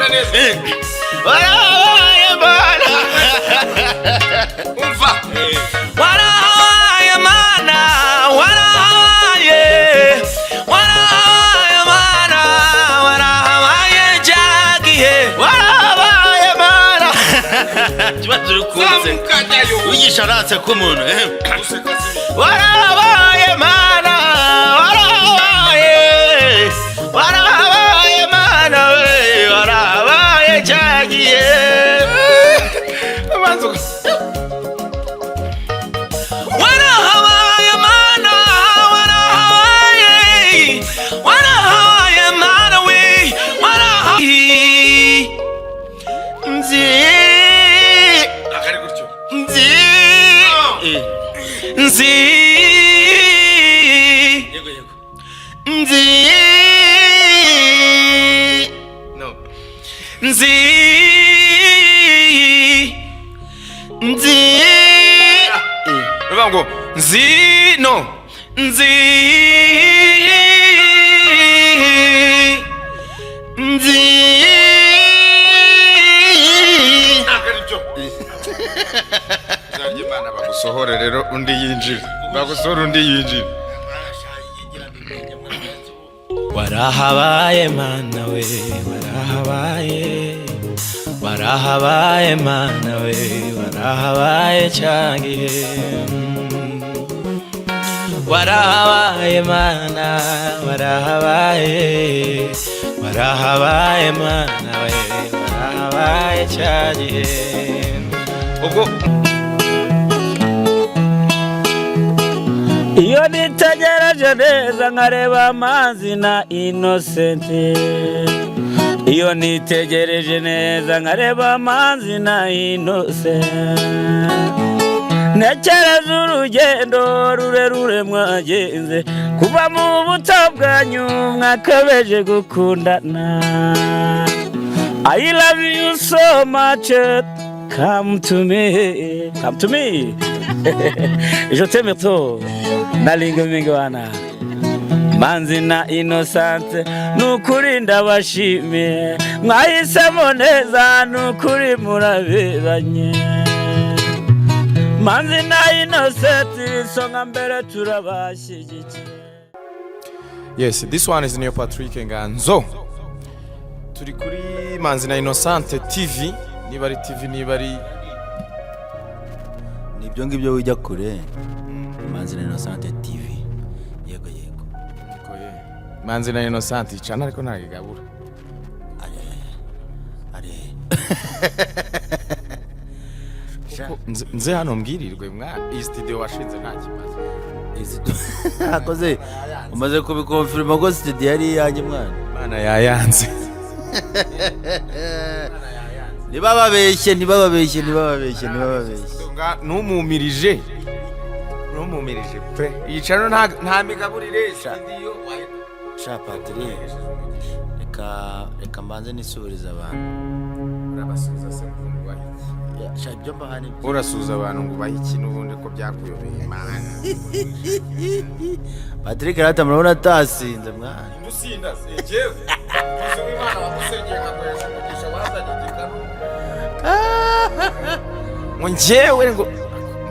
Urabibona neza. Warahabaye Mana. Umva. Warahabaye Mana, warahabaye, warahabaye Mana, warahabaye cyagihe, warahabaye Mana. Kibazo uri kunze. Zamuka jyayo. Wigisha aratse k'umuntu, eh. Useka se. Warahabaye Mana, warahabaye, warahabaye Mana we, warahabaye cyagiye. Abanza. Warahabaye Mana, warahabaye, warahabaye Mana we, warahabaye. Nzi. Akari gutyo. Nzi. Nzi. Yego, yego. Nzi. No. Nzi. Nzi. Bivuga ngo nzi, no Nzi. Nzi. Ntabwo ari byo. Izina ry'Imana, bagusohore rero undi yinjire, bagusohore undi yinjire. Warahabaye Mana we, warahabaye, warahabaye Mana we, warahabaye cyagihe. Warahabaye Mana, warahabaye, warahabaye Mana we, warahabaye cyagihe. Ubwo. Iyo nitegereje neza nkareba Manzi na Innocent, iyo nitegereje neza nkareba Manzi na Innocent, ntekereza urugendo rurerure mwagenze kuva mu buto bwanyu mwakabeje gukundana. I love you so much. Come to me, come to me. Je t'aime trop. Nalinga mingi wana. Manzi na Innocent, nukuri ndabashimiye, mwahisemo neza, nukuri muraberanye. Manzi na Innocent, isonga mbere, turabashyigikiye. Yes, this one is Neo Patrick Nganzo. Turi kuri Manzi na Innocente TV, niba ari TV, niba ari Ni ibyo ngibyo, wijya kure. Manzi na Innocente TV, yego yego. Koye. Manzi na Innocente icana ariko ntabwo igabura. Are. Kuko nze hano mbwirirwe mwana, iyi studio washinze nta kibazo. Akoze umaze kubikonfirima ko studio yari iyanjye mwana. Imana yayanze. Ntibababeshye, ntibababeshye, ntibababeshye, ntibababeshye. Ntumumirije, ntumumirije pe, iyi cano nta migaburire studio. Sha Patrick, reka reka mbanze nisubirize abantu. Urabasuhuza se ngo ubahe iki? Ya, sha, ibyo mbaha ni byo. Urasuhuza abantu ngo ubahe iki n'ubundi ko byakuyobeye Imana? Patrick rata, murabona atasinze mwana. Usinda se jewe uzi w'Imana wagusengeye nkaguhesha umugisha, wazanye igikanu ngo njyewe ngo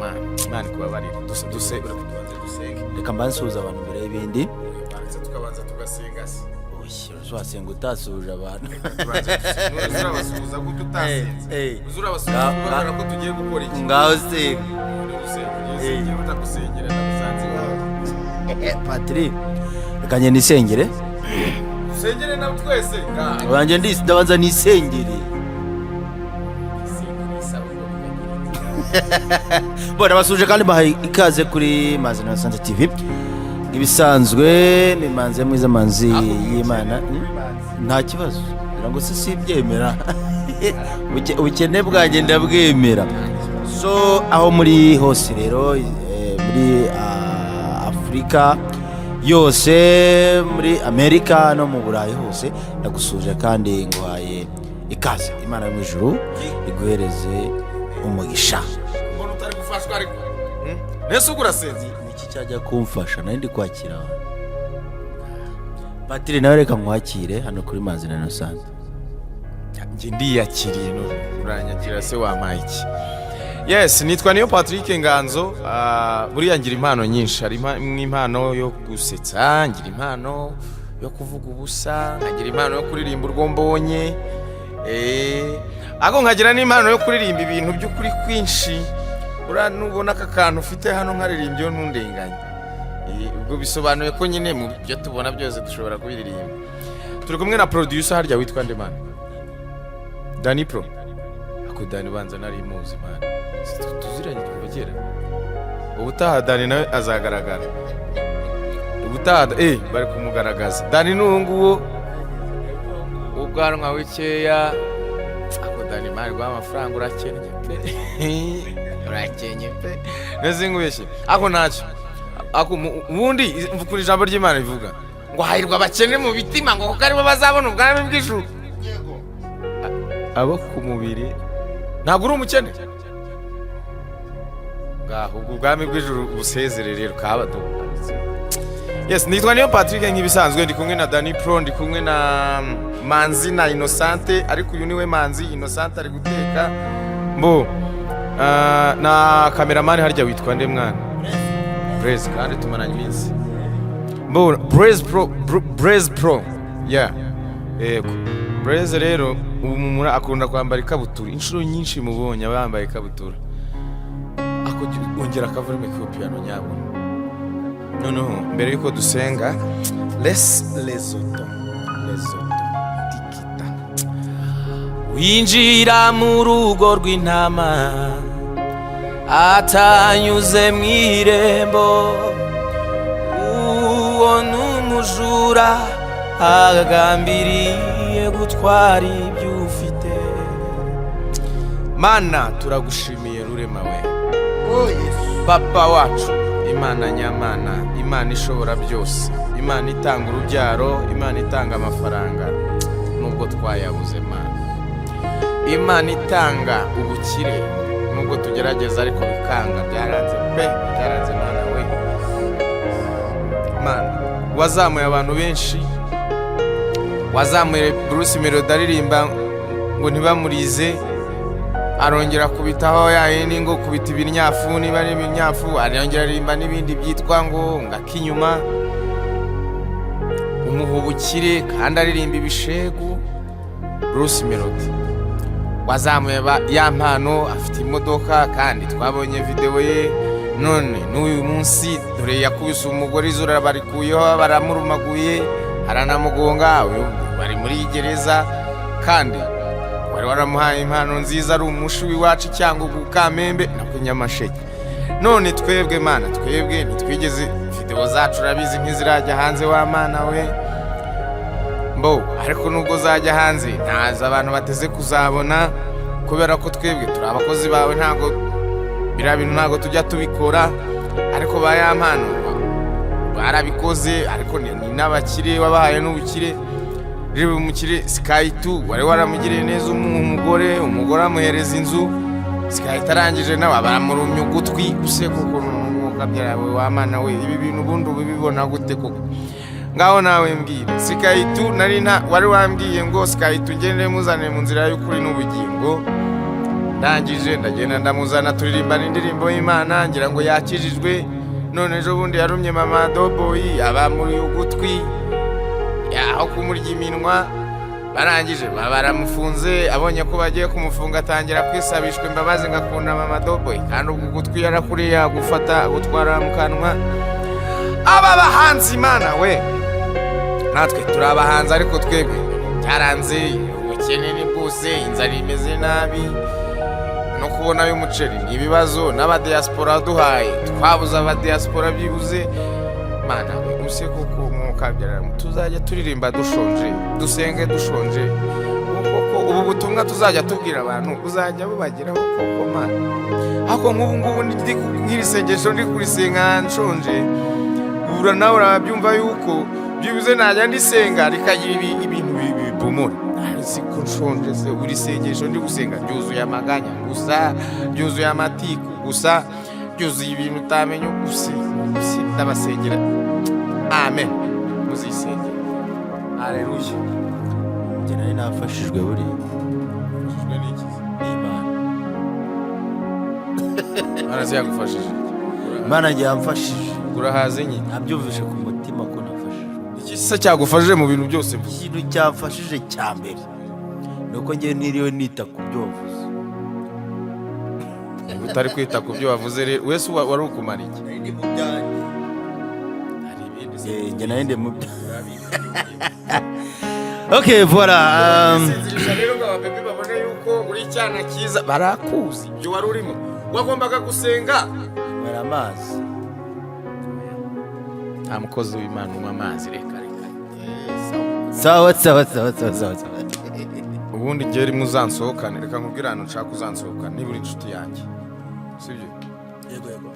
Mana, Imana ikubabarire. Duse duse, tubanze dusenge. Reka mbanze nsuhuza abantu mbere y'ibindi. Tubanze tukabanza tugasenga se? Oya, wasenga utasuhuje abantu? Tubanze dusenge. None se urabasuhuza gute utasenze? Eh, eh. Uzi urabasuhuza kubabwira ko tugiye gukora iki? Ngaho senga. None usenga ugiye usengera utagusengera ndagusanze iwawe. Patrick, reka njye nisengere. Usengere na twese ngaha. Banjye ndabanza nisengere. Senga n'isaba ngo bikagira. Bona basuje kandi bahaye ikaze kuri Manzi na Sante TV. Nk'ibisanzwe ni Manzi mwiza, Manzi y'Imana. Nta kibazo, ngira ngo se sibyemera? Ubukene bwanjye ndabwemera. So aho muri hose rero, muri Afurika yose, muri Amerika no mu Burayi hose, ndagusuje kandi nguhaye ikaze. Imana yo mu ijuru iguhereze umugisha. Mbona utari gufashwa ariko? Nese ubwo urasenze? Niki cyajya kumfasha? Nari ndi kwakira abantu. Patiri nawe reka nkwakire hano kuri Manzi na Innocent. Njye ndiyakiriye none uranyakira se wampaye iki? Yes, nitwa Niyo Patrick Nganzo. Buriya ngira impano nyinshi, hari impano yo gusetsa, ngira impano yo kuvuga ubusa, nkagira impano yo kuririmba urwo mbonye, ariko nkagira n'impano yo kuririmba ibintu by'ukuri kwinshi. Uriya nubona aka kantu ufite hano nkaririmbye yo ntundenganye. Ubwo bisobanuye ko nyine mu byo tubona byose dushobora kubiririmba. Turi kumwe na producer, harya witwa nde man? Dani Pro. Ako Dani banza nari muzi man. Tuziranye kuva kera. Ubutaha Dani nawe azagaragara. Ubutaha bari kumugaragaza. Dani ni uwo nguwo ubwanwa bukeya. Ako Dani man, rwa amafaranga urakennye pe. Urakennye pe. Neze nkubeshye. Ako ntacyo. Ako ubundi mvukura ijambo ry'Imana rivuga ngo hahirwa abakene mu bitima, ngo kuko aribo bazabona ubwami bw'ijuru. Abo ku mubiri ntabwo uri umukene, ngaho ubwo ubwami bw'ijuru busezere rero kaba tu. Yes, nitwa Niyo Patrick nk'ibisanzwe, ndi kumwe na Dani Pro, ndi kumwe na Manzi na Innocente, ariko uyu niwe Manzi, Innocente ari guteka mbo. Na cameraman harya witwa nde mwana? Blaze, kandi tumaranye iminsi mbo. Blaze Pro, Blaze Pro, yeah, yego. Blaze rero ubu mumura akunda kwambara ikabutura, inshuro nyinshi mubonye aba yambaye ikabutura. Ako ongera akavolume ku piano nyabona. Noneho mbere yuko dusenga, les lesoto lesoto tikita. Winjira mu rugo rw'intama atanyuze mu irembo, uwo ni umujura agambiriye gutwara ibyo ufite. Mana, turagushimiye Rurema we, Papa wacu, Imana nyamana, Imana ishobora byose, Imana itanga urubyaro, Imana itanga amafaranga nubwo twayabuze, Mana, Imana itanga ubukire nubwo tugerageza ariko bikanga, byaranze pe, byaranze. Mana we, Mana wazamuye abantu benshi, wazamuye Bruce Melody aririmba ngo ntibamurize, arongera kubitaho ya yindi ngo kubita ibinyafu, niba ari ibinyafu, arongera aririmba n'ibindi byitwa ngo ngakinyuma, umuha ubukire kandi aririmba ibishegu. Bruce Melody wazamuye ya mpano, afite imodoka kandi twabonye video ye. None n'uyu munsi dore yakubise umugore izuru barikuyeho, baramurumaguye, aranamugonga, uyu bari muri gereza, kandi wari waramuhaye impano nziza, ari umushi w'iwacu cyangwa Kamembe nako Nyamasheke. None twebwe Mana, twebwe ntitwigeze, video zacu urabizi ntizirajya hanze wa Mana we mbo, ariko nubwo zajya hanze ntazo abantu bateze kuzabona, kubera ko twebwe turi abakozi bawe, ntabwo biriya bintu ntabwo tujya tubikora. Ariko ba ya mpano barabikoze, ariko ni n'abakire wabahaye n'ubukire. Reba umukire Sky2, wari waramugiriye neza, umuha umugore, umugore amuhereza inzu. Sky2 arangije nawe baramurumya ugutwi. Use koko n'umwuka byawe wa Mana we, ibi bintu ubundi ubibona gute koko? Ngaho nawe mbwira. Sky2 nari nta wari wambwiye ngo Sky2 ngende muzane mu nzira y'ukuri n'ubugingo. Ndangije ndagenda ndamuzana, turirimbana indirimbo y'Imana, ngira ngo yakijijwe. None ejo bundi yarumye mama Doboyi, abamuriye ugutwi aho kumurya iminwa. Barangije baramufunze, abonye ko bagiye kumufunga atangira kwisabishwa imbabazi ngo akunda mama Doboyi, kandi ubwo ugutwi yarakuriye agufata agutwara mu kanwa. Aba bahanzi, Imana we, natwe turi abahanzi, ariko twebwe byaranze, ubukene ni bwose, inzara imeze nabi, no kubona y'umuceri ni ibibazo, n'abadiaspora duhaye twabuze abadiaspora byibuze. Mana we, use koko umwuka tuzajya turirimba dushonje, dusenge dushonje koko? Ubu butumwa tuzajya tubwira abantu buzajya bubageraho koko, Mana? Ariko nk'ubu ngubu nk'iri sengesho ndi kurisenga nshonje, ura nawe urabyumva yuko byibuze najya ndisenga rikagira ibintu bibomora. Si ko nshonje se? Buri sengesho ndi gusenga ryuzuye amaganya gusa, ryuzuye amatiku gusa, ryuzuye ibintu utamenya gusa. Ndabasengera, amen, muzisengera, aleluya. Njye nari nafashijwe buriya. Ufashijwe n'iki? N'Imana. Imana se yagufashije? Imana njye yamfashije. Urahaze nyine. Nabyumvise ku mutima ko nafashijwe. Iki se cyagufashije mu bintu byose mvuze? Ikintu cyamfashije cya mbere ni uko ngewe ntiriwe nita ku byo wavuze. Niba utari kwita ku byo wavuze rero, wese wari ukumara iki? Nari ndi mu byanjye. Hari ibindi se? Eh, njye nari ndi mu byanjye. Ok, voilà. Sinzirisha rero ngo ababebi babone yuko uri icyana cyiza. Barakuzi ibyo wari urimo, wagombaga gusenga. Nywera amazi. Nta mukozi w'Imana unywa amazi, reka reka. Sawa sawa sawa sawa sawa sawa. Ubundi ngewe rimwe uzansohokane, reka nkubwire ahantu nshaka uzansohokana niba uri inshuti yanjye, sibyo? Yego yego.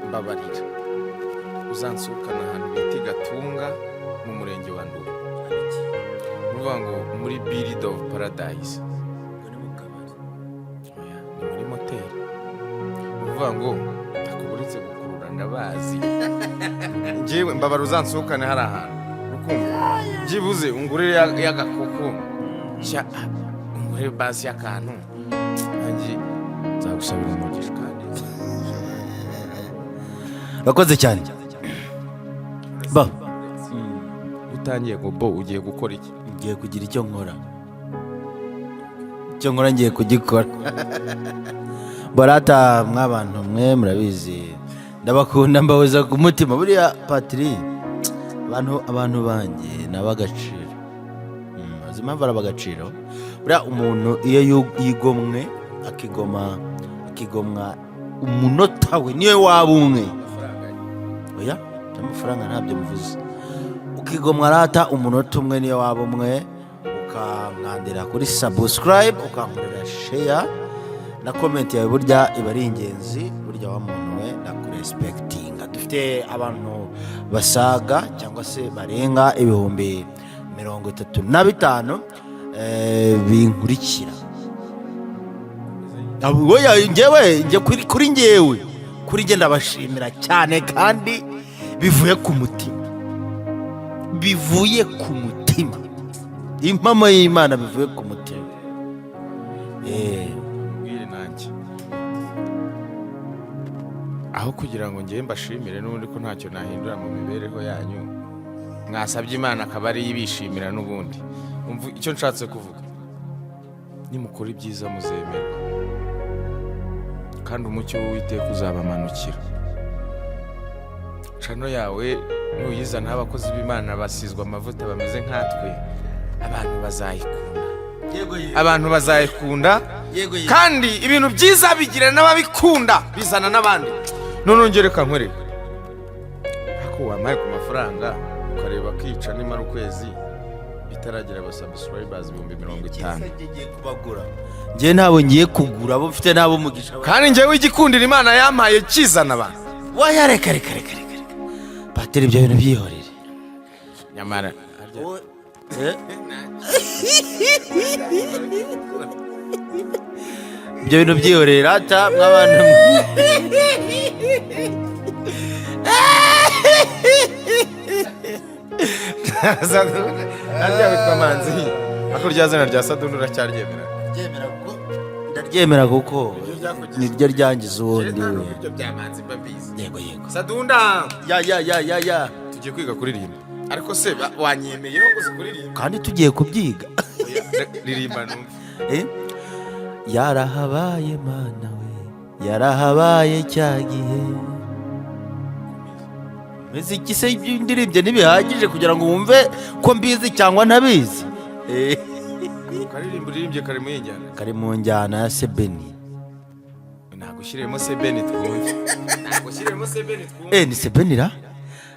Mbabarira uzansohokana ahantu bita i Gatunga mu murenge wa Ndura, ni ukuvuga ngo muri Bird of Paradise. Oya, ni muri moteri. Ni ukuvuga ngo akuburitse gukurura, ndabazi njyewe. Mbabara uzansohokane hari ahantu ukumva byibuze ungurire y'agakoko sha, ungurire basi y'akantu, nanjye nzagusabira umugisha kandi. Urakoze cyane ba. Utangiye ngo bo, ugiye gukora iki? Ngiye kugira icyo nkora, icyo nkora ngiye kugikora. Barata mw'abantu mwe, murabizi ndabakunda, mbahoza ku mutima. Buriya Patiri, abantu banjye ni ab'agaciro. Uzi impamvu ari ab'agaciro? Buriya umuntu iyo yigomwe, akigomwa umunota we, niyo waba umwe, oya, amafaranga ntabyo mvuze, ukigomwa rata umunota umwe, niyo waba umwe, ukankandira kuri subscribe, ukankorera share na comment yawe, burya iba ari ingenzi. Burya wa muntu we, ndakurespectinga. Dufite abantu basaga cyangwa se barenga 35,000 binkurikira. Oya, njyewe njye kuri njyewe, kuri njye ndabashimira cyane kandi bivuye ku mutima, bivuye ku mutima, impamo y'Imana, bivuye ku mutima. Mbwire nanjye aho kugira ngo ngewe mbashimire n'ubundi ko ntacyo nahindura mu mibereho yanyu, mwasabye Imana akaba ariyo ibishimira n'ubundi. Umva icyo nshatse kuvuga: nimukora ibyiza muzemerwa, kandi umucyo w'Uwiteka uzabamanukira. Channel yawe nuyizanaho abakozi b'Imana basizwe amavuta bameze nkatwe, abantu bazayikunda. Yego. Abantu bazayikunda. Yego. Kandi ibintu byiza bigira n'ababikunda, bizana n'abandi. None ngere reka nkwereke ariko wampaye ku mafaranga ukareba kica nimara ukwezi itaragira abasubscribers 50,000. Ngiye kubagura, njye ntabwo ngiye kugura abo mfite n'abo umugisha. Kandi njyewe igikundira Imana yampaye kizana abantu. Waya, reka reka reka reka reka Patiri, ibyo bintu byihorere. Nyamara Eh? Ibyo bintu byihorere rata mw'abantu mwe. Harya witwa Manzi, ariko rya zina rya Saduni uracyaryemera? Ndaryemera kuko niryo ryangiza uwundi we. Ibyo bya Manzi mba mbizi. Yego yego. Sadunda. Ya ya ya ya ya. Tugiye kwiga kuririmba, ariko se wanyemeyeho ngo uzi kuririmba? Kandi tugiye kubyiga. Oya, ririmba numve. Eh? Yarahabaye Mana we, yarahabaye cya gihe. Meze iki se? Ibyo ndirimbye ntibihagije kugira ngo wumve ko mbizi cyangwa ntabizi? Eh, Ukaririmba, uririmbye kare mu yinjyana. Kari mu njyana ya Sebeni. Nagushyiremo Sebeni twumve, nagushyiremo Sebeni twumve. Eh, ni Sebeni ra,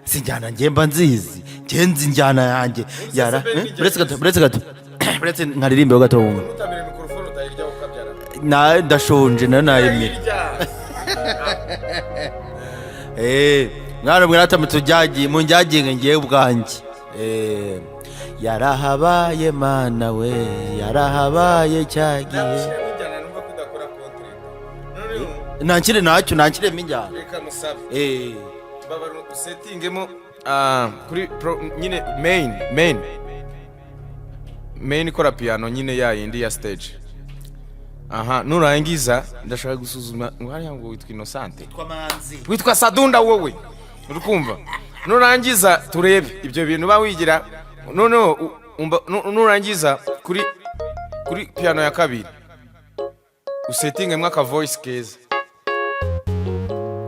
si njyana njye mba nzizi, njye nzi injyana yanjye yara. Sebeni Eh, ni buretse gato, buretse gato, buretse nkaririmbeho gato wumve. Ntutamire mikorofone, utayirya ukabyara. Ndashonje nayo nayemera. Irya. Eh, mwana mwe mutujyagiye mu njyaginge ngiye ubwanjye. Eh, yarahabaye Mana we, yarahabaye cya gihe. Nagushyiremo injyana numva ko udakora kontrete noneho. Nankire ntacyo, nankiremo injyana. Reka musabe. Eh, Babara usetingemo kuri pro, nyine main Main ikora piano nyine ya yindi ya stage. Aha, nurangiza ndashaka gusuzuma ngo hariya ngo witwa Innocente, witwa Sadunda, wowe uri kumva? Nurangiza turebe ibyo bintu uba wigira. Noneho nurangiza kuri piano ya kabiri usetingemo aka voice keza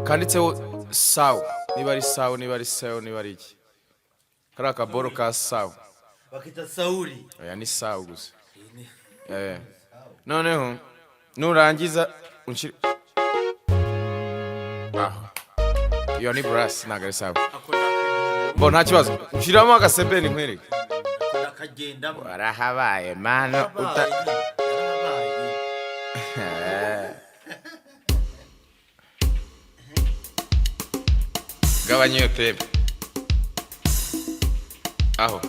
kanditseho sawa, niba ari sawa, niba ari sawa, niba ari iki, kariya kaboro ka sawa. Bakita Sawuri. Oya, ni sawa gusa. Noneho nurangiza unshire aho. Iyo ni brass, ntabwo ari sawa. Bo nta kibazo, nshyiramo agasebeni nkwereke. Akagendamo. Warahabaye mano uta gabanya iyo tebe aho.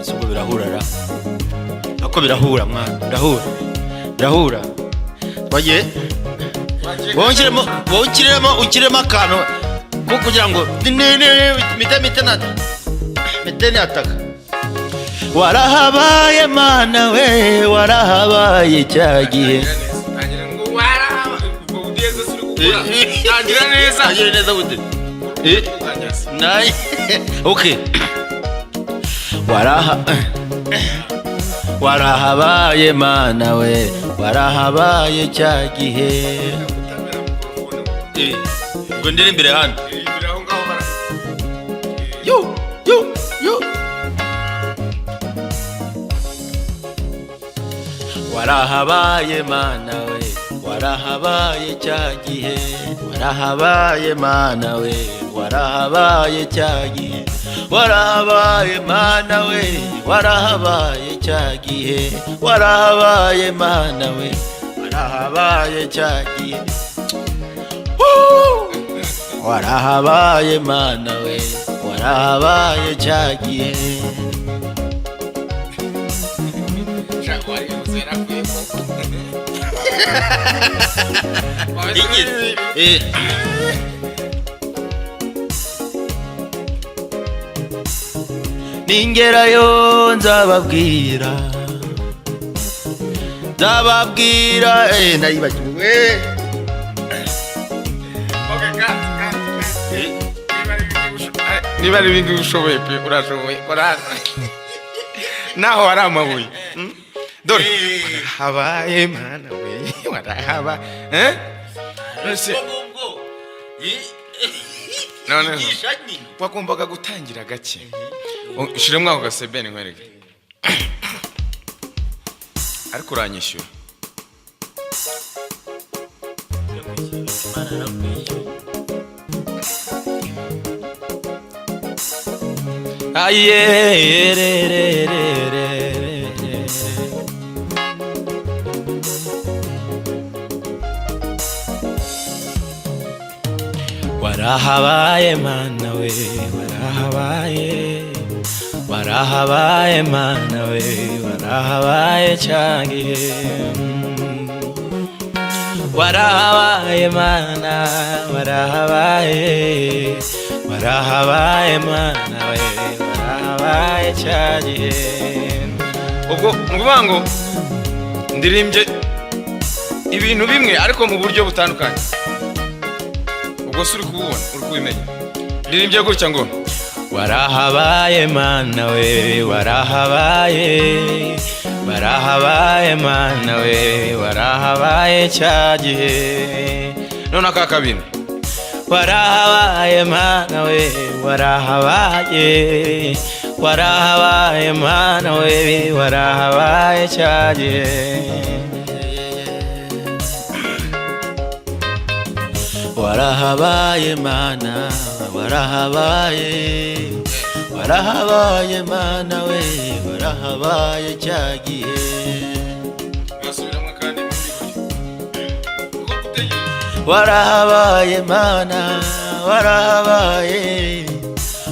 Ese ubwo birahura ra? Ako birahura mwana, birahura, birahura. Twagiye. Wowe unshyiremo akantu ko kugira ngo mite mite na mite nataka. Warahabaye mana we, warahabaye cya gihe. Tangira ngo ubwo ugeze uri gukora, tangira neza. Tangira neza gute? Nayi. Okay. Warahabaye mana we, warahabaye cya gihe. Ngo ndirimbire hano. Yo yo yo. Warahabaye mana we, warahabaye cya gihe. Warahabaye mana we, warahabaye cya gihe. Warahabaye mana we, warahabaye cya gihe. Warahabaye mana we, warahabaye cya gihe. Woo! Warahabaye mana we, warahabaye cya gihe. Ningerayo nzababwira, nzababwira. Nayibagiwe. Niba ari ibingibi ushoboye pe, urashoboye, uraza naho hari amabuye. Dore warahabaye mana we, warahaba, eh? Noneho wagombaga gutangira gake. Ushyiremo ako gasebeni nkwereke, ariko uranyishyura. Aye, re, re, re, re, re, re. Warahabaye mana we, warahabaye, warahabaye mana we, warahabaye cyagihe. Warahabaye mana, warahabaye, warahabaye mana we, warahabaye cyagihe. Ubwo ni ukuvuga ngo ndirimbye ibintu bimwe ariko mu buryo butandukanye. Ubwo se uri kububona, uri kubimenya? Ndirimbye gutya ngo: Warahabaye mana we, warahabaye, warahabaye mana we, warahabaye cya gihe. None aka kabiri: Warahabaye mana we, warahabaye, warahabaye mana we, warahabaye cya gihe. Warahabaye mana, warahabaye, warahabaye mana we, warahabaye cya gihe. Ugasubiramo kandi mu bundi buryo kuko gutegereza. Warahabaye mana, warahabaye,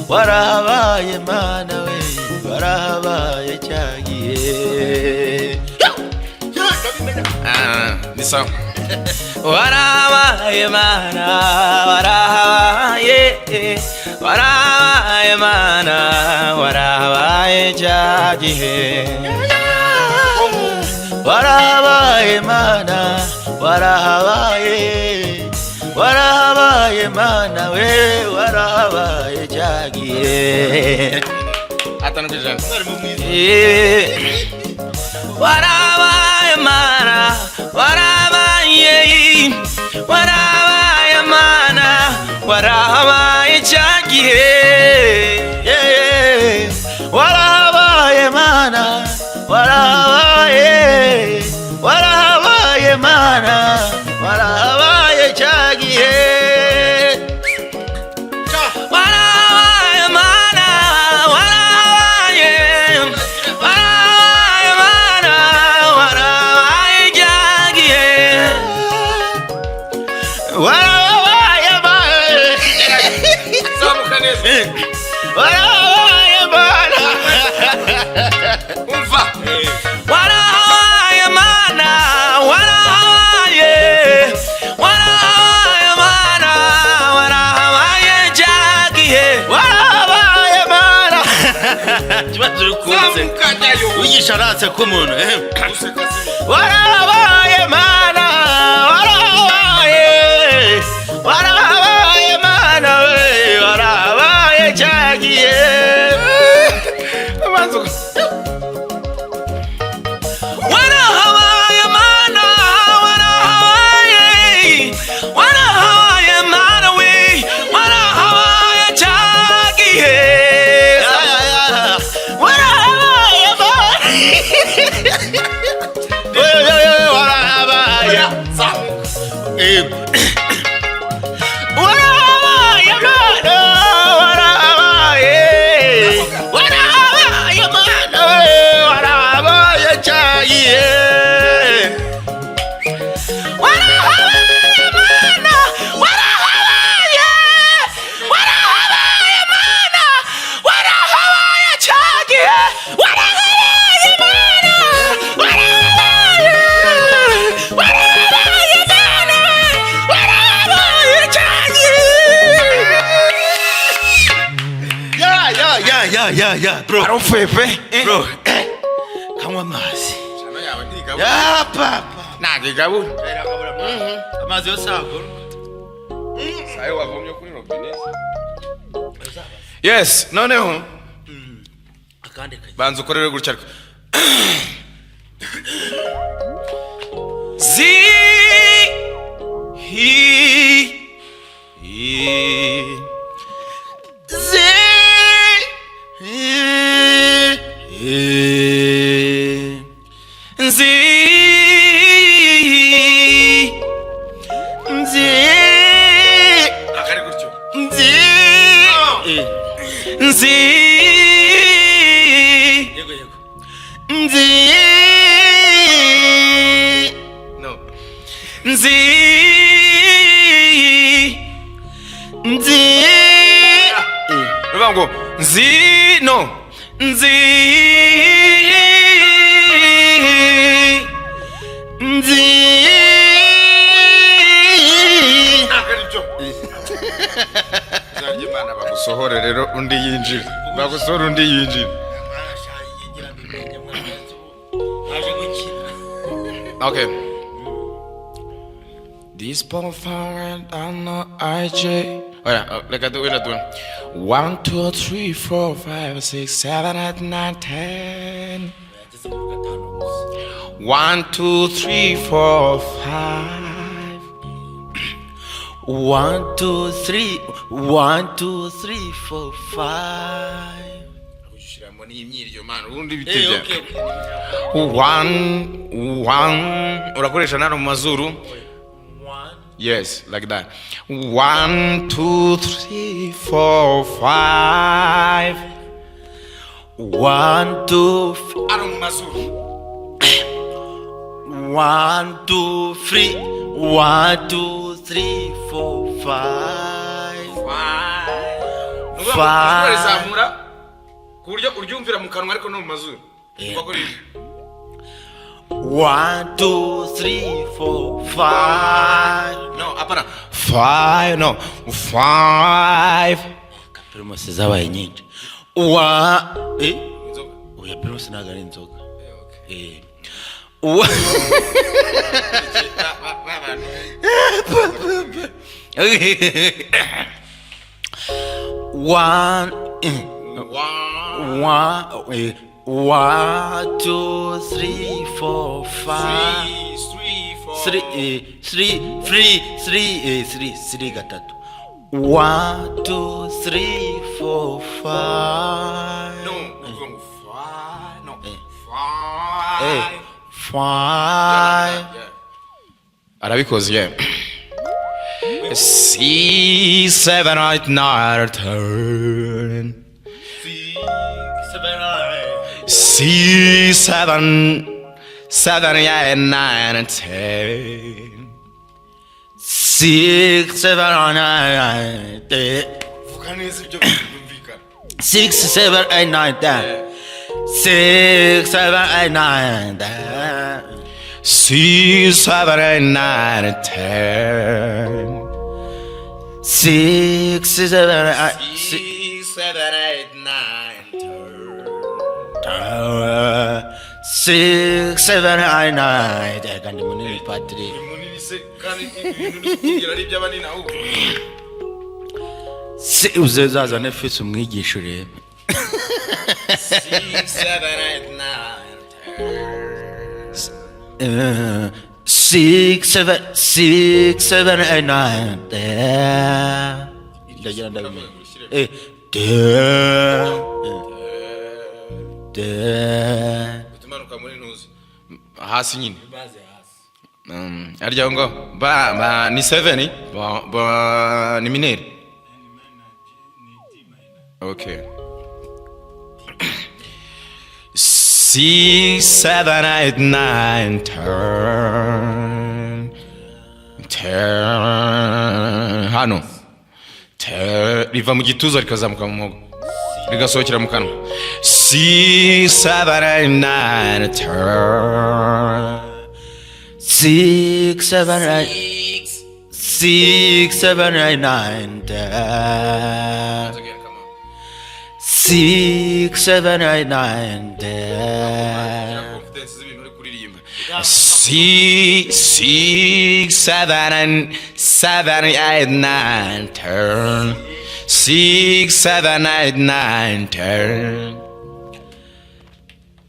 warahabaye mana we, warahabaye cya gihe. Ah, ni sawa. Warahabaye Mana, warahabaye, warahabaye Mana, warahabaye cya gihe. Warahabaye Mana, warahabaye, warahabaye Mana we, warahabaye cyagiye. 5%. Warabaye Mana, warabaye, warabaye Mana, warahabaye cya gihe. Yeah. Warahabaye Mana, warahabaye, warahabaye Mana, warahabaye cyagihe. Warabaye Mana, warabaye, warabaye Mana, warabaye cya gihe. Warahabaye Mana. Zamuka neza. Warahabaye Mana. Umva. Warahabaye Mana, warahabaye, warahabaye Mana, warahabaye cya gihe. Warahabaye Mana. Kibazo ukunze Zamuka nayo. wigisha aratse ko umuntu Useka se. Warahabaye Mana, warahabaye, warahabaye Mana we, warahabaye cyagiye. Abanza Warahabaye Mana, warahabaye, warahabaye Mana we, warahabaye cya gihe. Warahabaye Mana. Warahabaye. Zamuka. Warahabaye Mana, warahabaye, warahabaye Mana we, warahabaye cyagiye. Warahabaye Mana, warahabaye, warahabaye Mana, warahabaye cya gihe. Warahabaye Mana, warahabaye, warahabaye Mana, warahabaye cya gihe. Ya, bro. Arupfuye pe. Bro, kanywa amazi. Shano yawe ntigabura. Ya papa. Ntabwo igabura. Amazi yose agura. Sayo wavomye kuri robine. Yes, noneho Akandi kajya. Banza ukorere gutya ariko. Zi hi i Zi i i nzi nzi akari gutyo. Nzi. Nzi. Yego, yego. Nzi. No, nzi. Nzi. Bivuga ngo nzi, no, nzi. Nzi. Ntabwo ari byo. Uzarya Imana bagusohore rero undi yinjire, bagusohore undi yinjire. Naje gukina. Okay. This bonfire and no IJ. Oya, reka du wenda du. 1 2 3 4 5 6 7 8 9 10. Yageze muri gatanu gusa. 1 2 3 4 5. 1 2 3 1 2 3 4 5. Ushyiramo n'imyiryo man, ubundi Eh, bitibya. okay. One one, urakoresha nano mu mazuru. One. Yes, like that. 1 2 3 4 5. 1 2 Ano mu mazuru. 1 2 3 1 2 3 4 5. Five. Urizamura ku buryo uryumvira mu kanwa ariko no mu mazuru. Yeah. Umva ko riri. One, two, three, four, five. No, apana five, no, five. Primus zabaye nyinshi. Wa eh oya, Primus ntabwo ari inzoga. Wa one, one, two, three, four, five. Three, three, three, three, three, three, gatatu. One, two, three, four, five. No, uvuga ngo five, no. Eh, Five. five. Arabikoze, yeah. Six, seven, eight, nine, 10. Six, seven, seven, eight, nine, 10. Six, seven, nine, 10. Vuga neza ibyo byumvikana. Six, seven, eight, nine, 10. Six, seven, eight, nine, 10. Six, seven, eight, nine, 10. Six, seven, eight, six, Six, seven, eight, nine, 10. Six, seven, eight, nine. Kandi munini, Patrick. Munini se kandi ibintu uri kugira ari iby'abanini ahubwo. Uzazane fisi umwigisha urebe. Six, seven, eight, nine, 10. Six, seven, six, seven, eight, nine, 10. Ndagira ndabimenya. 10, 10. Utumanuka muri ntuzi hasi nyine. Arya aho ngaho ba ba ni seven, ba ba ni mineur. Okay. Six, seven, eight, nine, 10, 10. Hano 10 riva mu gituza rikazamuka mu muhogo, rigasohokera mu kanwa. Six, seven, eight, nine, 10. Six, seven, eight, six, seven, eight, nine, 10. Six, seven, eight, nine, 10. Six, six, seven, and seven, eight, nine, 10. Six, seven, eight, nine, 10.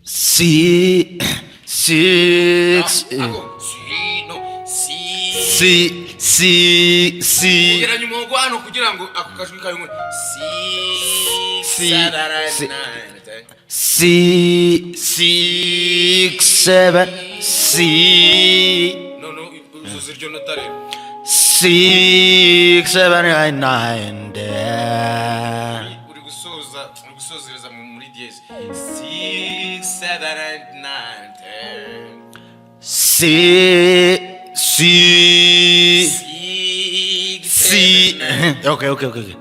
Six, six, C, C, C. Geranya umuhogo hano kugira ngo ako kajwi kawe. Six, Si- seven, eight, si- nine, 10. C, six, seven, C, No, no, uzuza iryo nota rero. Six, seven, eight, nine, 10. Uri gusoza, uri gusozereza muri dièse. Six, seven, eight, nine, 10. C, C, Six, C. seven, eight, Okay.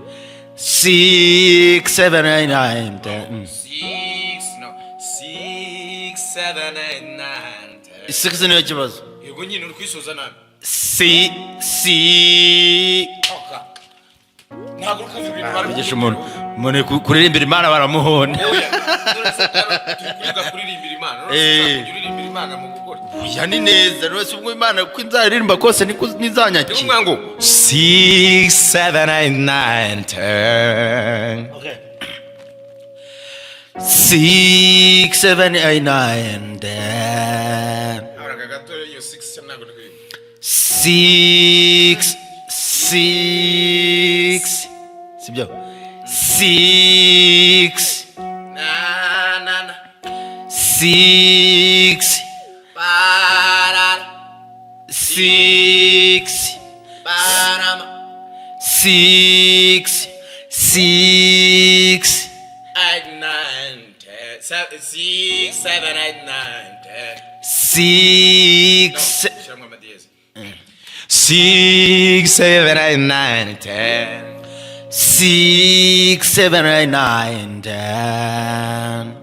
Six, seven, eight, nine, 10. Six, no, six, seven, eight, nine, 10. Six niyo kibazo. Yego nyine, uri kwisoza nabi. C, C. Ntabwo uri kumva ibintu bari Bigisha umuntu kuririmbira Imana baramuhona. Oya, none se turi kuriga kuririmbira Imana, none se ushaka kujya uririmbira Imana mu gukora? Oya, ni neza rwose. Ubwo Imana uko nzaririmba kose niko nizanyakira. Ni ukuvuga ngo six, seven, eight, nine, 10. Six, seven, eight, nine, 10. Haburaga gato iyo six ntabwo ndi. Six, six, sibyo? Six, Na na na. Six, Ba six, ba na ma. Six, six, Eight, nine, 10, seven, six, seven, eight, nine, 10. Six, Shyiramo amadiyeze. Six, seven, eight, nine, 10. Six, seven, eight, nine, 10.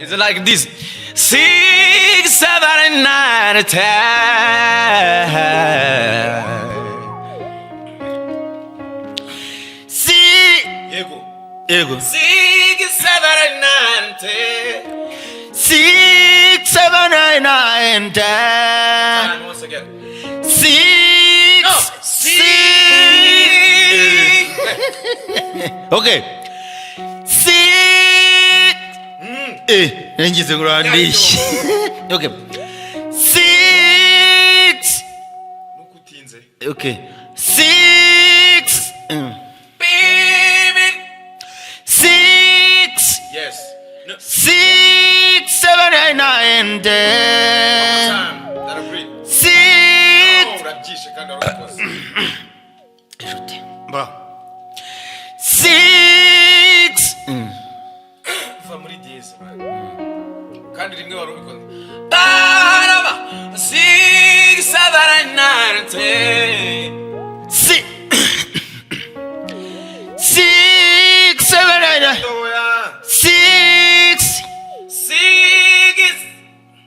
It's like this. 6, 7, 9, 10. Si Yego. Yego. 6, 7, 9, 10. 6, 7, 8, 9, 10. And once again. 6, No. 6. Okay. 6. Ngize ngo urandishye. Okay. 6. Nukutinze. Okay. 6. Baby. 6. Yes. No. 6, 7, 8, 9, 10. Time. That'll breathe. 6. Oh, urabyishe kandi warabikoze. Inshuti. Ba. 6. Va muri dieze, man. Kandi rimwe wari ubikoze. Baraba. 6, 7, 9, 10. 6. 6, 7, 8, 9. Oya. 6. 6.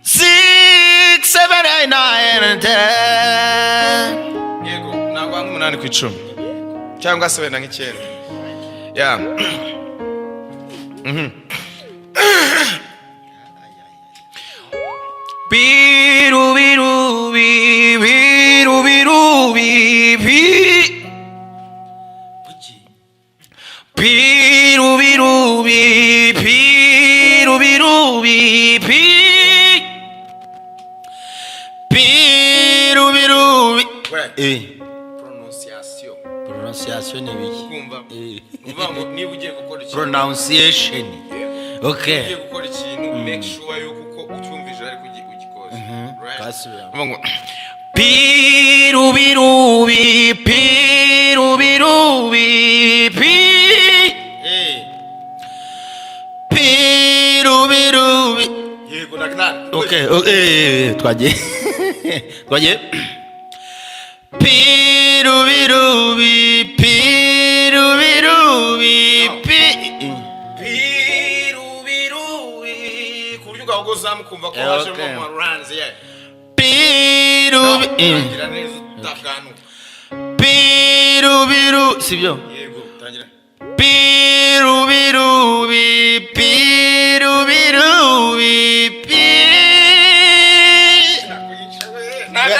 6, 7, 8, 9, 10. Yego, ntabwo 8 ku 10 cyangwa se wenda nk'icyenda ya. Biru biru bi biru biru bi bi biru biru bi biru biru bi bi. Biru biru bi. Pronunciation. Pronunciation ni ibiki? Kumva. Ni ukuvuga ngo niba ugiye gukora ikintu, Pronunciation. Okay. ugiye gukora ikintu, make sure yuko uko ucyumvise ariko ugikoze. Right? Kasubiramo. Uvuga ngo biru biru bi biru biru bi bi. Biru biru bi. Yego, like that. Okay, twagiye. Twagiye. Biru biru bi biru biru bi bi. Biru biru bi, ku buryo ugahogoza mukumva ko hajemo mu runs, yeah. Biru bi. Tangira neza utaganuka. Biru biru sibyo? Yego, tangira. Biru biru bi.